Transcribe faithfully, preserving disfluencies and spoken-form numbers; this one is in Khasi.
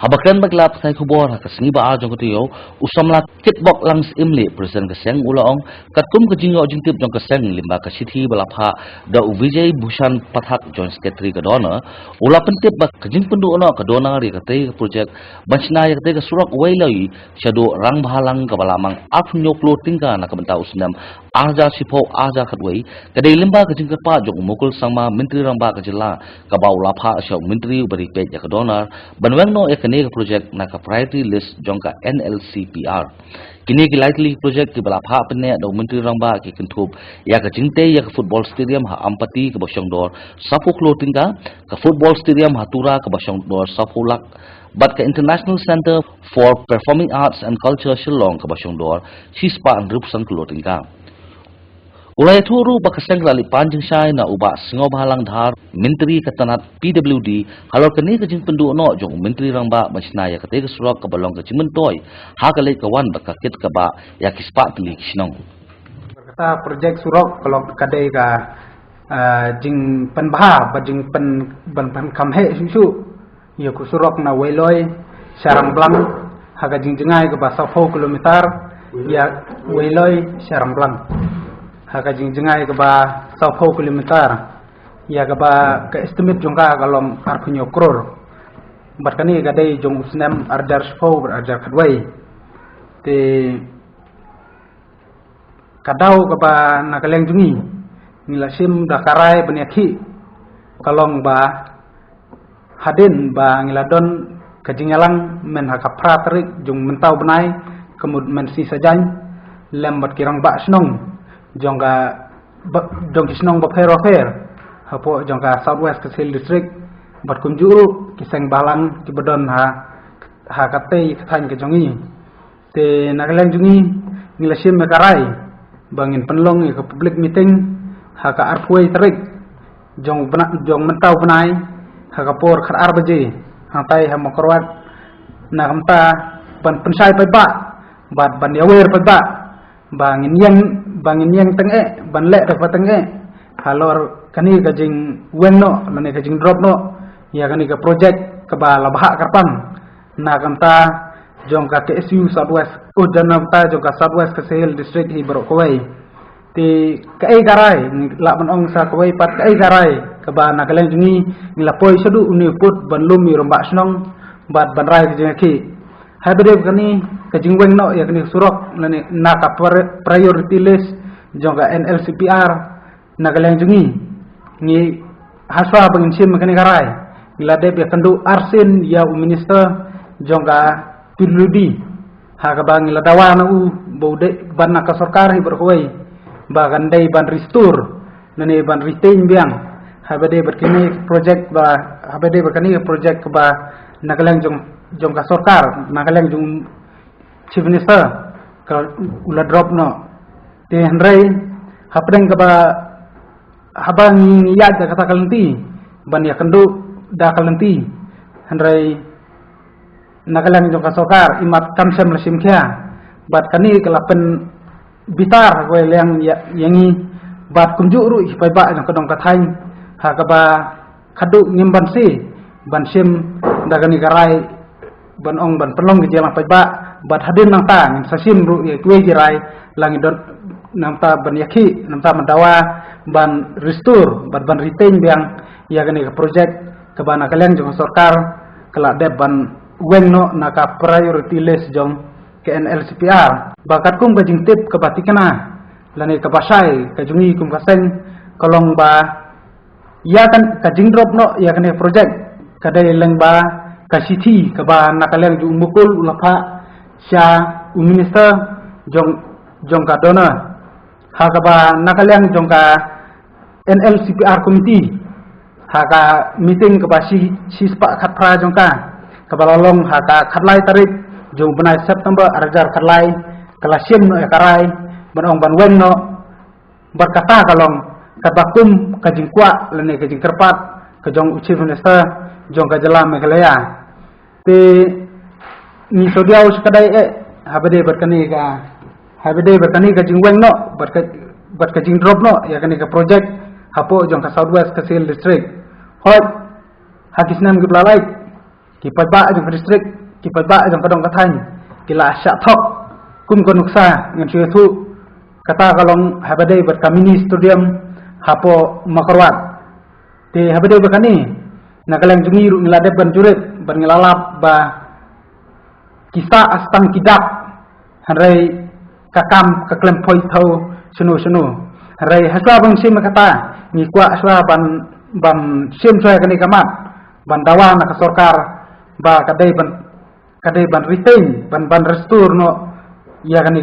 Haba kren bad ki lad pathai khubor ha ka sngi ba ar jong ka taïew, u samla Kitbok Lang Syiemlieh, President ka seng, u la ong, katkum ka jingïoh jingtip jong ka seng lyngba ka shithi ba la phah da u Vijay Bhushan Pathak, Joint Secretary ka DoNER, u la pyntip ba ka jingpynduh noh ka DoNER ïa katei ka projek ban shna ïa katei ka surok Weiloi shaduh Rangbhalang kaba la mang arphew klur tyngka na ka bynta u snem ar hajar shiphew ar hajar khatwei, ka dei lyngba ka jingkyrpad jong u Mukul Sangma, Myntri Rangbah ka jylla, kaba u la phah sha u Myntri uba riewspah ïa ka DoNER ban weng noh ïa kane ka projek na ka priority list jong ka N L C P R. Kine ki lai tylli ki projek kiba la phah pynneh da u Myntri Rangbah ki kynthup ïa ka jingtei ïa ka football stadium ha Ampati kaba shong dor saphew klur tyngka, ka football stadium ha Tura kaba shong dor saphew lak, bad ka International Centre for Performing Arts and Culture Shillong kaba shong dor shispah hynriewphew san klur tyngka. U la ïathuh ruh ba ka seng ka la leit pan jingshai na u Bah Singobhalang Dhar, Myntri ka tnat P W D, halor kane ka jingpynduh noh jong u Myntri Rangbah ban shna ïa katei ka surok kaba long ka jingmyntoi ha ka leit ka wan bad ka kit kaba ïa ki spah tylli ki shnong. Kata projek surok ka long ka dei ka, ah, jingpynbha bad jingpyn, ban pynkham heh shuh shuh ïa ka surok na Weiloi sha Rangblang ha ka jingjngai kaba saphew kilometer, ïa Weiloi sha Rangblang ha ka jingjngai kaba saphew kilometer, ïa kaba ka estimate jong ka ka long arphew hynñiew klur. Bad kane ka dei jong u snem ar hajar shiphew bad ar hajar khatwei. Te ka daw kaba na ka liang jong ngi, ngi la shim da ka rai ban ïakhih, ka long ba hadien ba ngi la don ka jingïalang myn ha ka phra tarik jong mynta u bnai, ka mut mynsngi Saitjaiñ, lem bad ki rangbah shnong jong ka ba, jong ki shnong bapher bapher hapoh jong ka South West Khasi Hills District, bad kumjuh ruh ki seng bhalang kiba don ha, ha katei ka thaiñ ka jong ngi. Te na ka liang jong ngi, ngi la shim ïa ka rai ba ngin pynlong ïa ka public meeting ha ka arphew wei tarik jong bna-, jong mynta u bnai, ha ka por khatar baje hangtai ha Mawkyrwat, na ka bynta ban pynshai paidbah bad ban ïawer paidbah ba ngin ïeng, ba ngin ïeng tyngeh, ban leh da kaba tyngeh halor kane ka jingweng noh lane ka jingdrop noh ïa kane ka projek kaba la bhah kyrpang na ka bynta jong ka K S U South West, oh, na ka bynta jong ka South West Khasi Hills District hi baroh kawei. Te kaei ka rai, lah ban ong sa kawei pat, kaei ka rai kaba na ka liang jong ngi, ngi la poi shaduh une u pud ban lum ïa u rangbah shnong bad ban rai ka jingïakhih. Haba dei ba kane ka jingweng noh ïa kane ka surok lane na ka pri-, priority list jong ka N L C P R, na ka liang jong ngi, ngi, ha shuwa ba ngin shim ïa kane ka rai, ngi la dep ïakynduh arsien ïa u minister jong ka P W D, ha kaba ngi la dawa na u ba u dei ban na ka sorkar hi baroh kawei ba kan dei ban restore lane ban retain biang haba dei bad kane ka projek ba, haba dei bad kane ka projek kaba na ka liang jong, jong ka sorkar, na ka liang jong Chief Minister ka u la drop noh. Te hynrei hapdeng kaba, haba ngi ïaid da kata ka lynti ban ïakynduh da ka lynti, hynrei na ka liang jong ka sorkar imat kam shym la shim khia. Bad kane ka la pynbitar ha kawei liang ïa, ïa ngi bad kumjuh ruh ïa ki paidbah jong ka dong ka thaiñ ha kaba khadduh ngim banse ban shim da kane ka rai ban ong ban pynlong ka jingïalang paidbah, bad hadien nangta ngin sa shim ruh ïa kiwei ki rai la ngi don nangta ban ïakhih, nangta ban dawa ban restore bad ban retain biang ïa kane ka projek kaba na ka liang jong ka sorkar ka la dep ban weng noh na ka priority list jong ka N L C P R. Ba katkum ka jingtip kaba thikna lane kaba shai ka jong ngi kum ka seng, ka long ba ïa kan ka jingdrop noh ïa kane ka projek ka dei lyngba ka shithi kaba na ka liang jong u Mukul u la phah sha u minister jong, jong ka DoNER, ha kaba na ka liang jong ka N L C P R committee, ha ka meeting kaba shi, shispah khatphra jong ka, kaba la long ha ka khatlai tarik jong u bnai September ar hajar khatlai, ka la shim noh ïa ka rai ban ong ban weng noh. Bad kata ka long kaba kum ka jingkwah lane ka jingkyrpad ka jong u Chief Minister jong ka jylla Meghalaya. Te ngi shu diaw shu kdai eh haba dei bad kane ka, haba dei bad kane ka jingweng noh bad ka, bad ka jingdrop noh ïa kane ka projek hapoh jong ka South West Khasi Hills District. Hooid, ha ki snem kiba la leit ki paidbah jong ka district, ki paidbah jong ka dong ka thaiñ ki la shah thok kum ka nuksa ngan shu ïathuh. Kata ka long haba dei bad ka mini stadium hapoh Mawkyrwat. Te haba dei bad kane, na ka liang jong ngi ruh ngi la dep ban jurip bad ngi la lap ba ki sah tang ki dak, hynrei ka kam ka klem poi thaw shano shano. Hynrei ha shuwa ban shim kata, ngi kwah shuwa ban, ban shim shuwa kane ka mat, ban dawa na ka sorkar ba ka dei ban, ka dei ban retain, ban, ban restore noh ïa kane ka